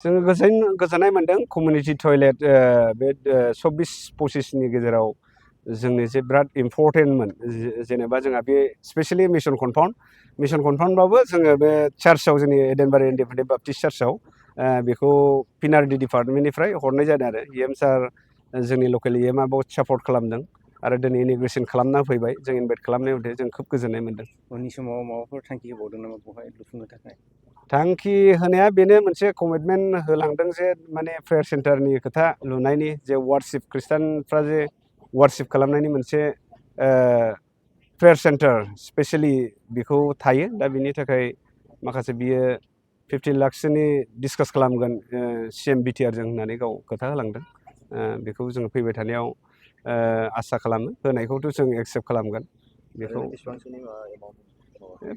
जोङो गोजोननाय मोनदों कमिउनिटि टयलेट बे 24-25 नि गेजेराव जोंनि जे बिराद इम्परटेन्टमोन जेनेबा जोंहा बे स्पेसियेलि मिशन कनफाउन्डबाबो जोङो बे चार्चआव जोंनि एडेनबारि इन्डिपेन्डेन्ट बाप्टिस्ट चार्चआव बेखौ पिनारडि डिपार्टमेन्टनिफ्राय हरनाय जादों आरो इएम सार जोंनि लकेल इएमआ बहुत सापर्ट खालामदों आरो दिनै इनिग्रेसन खालामना फैबाय जों इनभाइट खालामनाय मथे जों खोब गोजोननाय मोनदों। उननि समाव माबाफोर थांखि होबावदों नामा बेवहाय लुफुंनो थाखाय? थांखि होनाया बेनो मोनसे कमिटमेन्ट होलांदों जे माने प्रेयार सेन्टारनि खोथा लुनायनि जे वार्शिप खृष्टानफ्रा जे वार्शिप खालामनायनि मोनसे प्रेयार सेन्टार स्पेसियेलि बेखौ थायो दा बिनि थाखाय माखासे बियो 50 लाखसोनि डिसकास खालामगोन CM BTR जों होननानै गाव खोथा होलांदों बेखौ जोङो फैबाय थानायाव आसा खालामो होनायखौथ' जों एक्सेप्ट खालामगोन बेखौ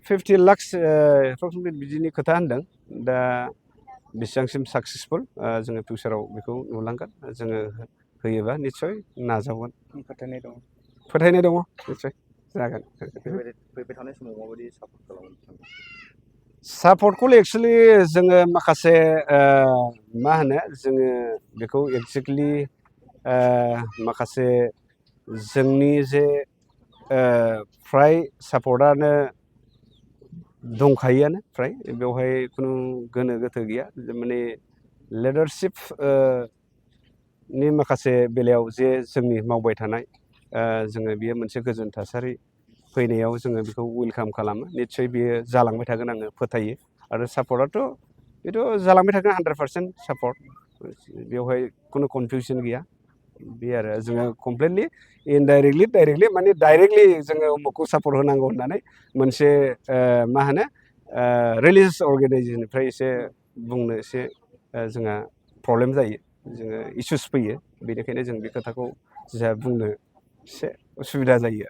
50 लाखस एप्रक्सिमेट बिदिनि खोथा होनदों दा बेसेबांसिम साक्सेसफुल जोङो फिउचाराव बेखौ नुलांगोन जोङो होयोबा निस्सय नाजावगोन फोथायनाय दङ निस्सय जागोन। फैबाय थानाय समाव माबायदि सापर्ट खालामगोन? सापर्टखौ एक्सुवेलि जोङो माखासे मा होनो जोङो बेखौ एक्जेक्टलि माखासे जोंनि जे फ्राय सापर्टआनो दंखायोआनो फ्राय बेवहाय खुनु गोनो गोथो गैया माने लिडारशिप नि माखासे बेलायाव जे जोंनि मावबाय थानाय जोङो बेयो मोनसे गोजोन थासारि फैनायाव जोङो बेखौ वेलकाम खालामो निस्सय बेयो जालांबाय थागोन आङो फोथायो आरो सापर्टआथ' बेथ' जालांबाय थागोन 100% सापर्ट बेवहाय खुनु कनफिउसन गैया बे आरो जोङो कमप्लिटलि इनडाइरेक्टलि डाइरेक्टलि माने डाइरेक्टलि जोङो उमुखखौ सापर्ट होनांगौ होननानै मोनसे मा होनो रिलिजियास अर्गेनाइजेसननिफ्राय एसे बुंनो एसे जोंहा प्रब्लेम जायो जोङो इसुस फैयो बेनिखायनो जों बे खोथाखौ जोंहा बुंनो एसे उसुबिदा जायो।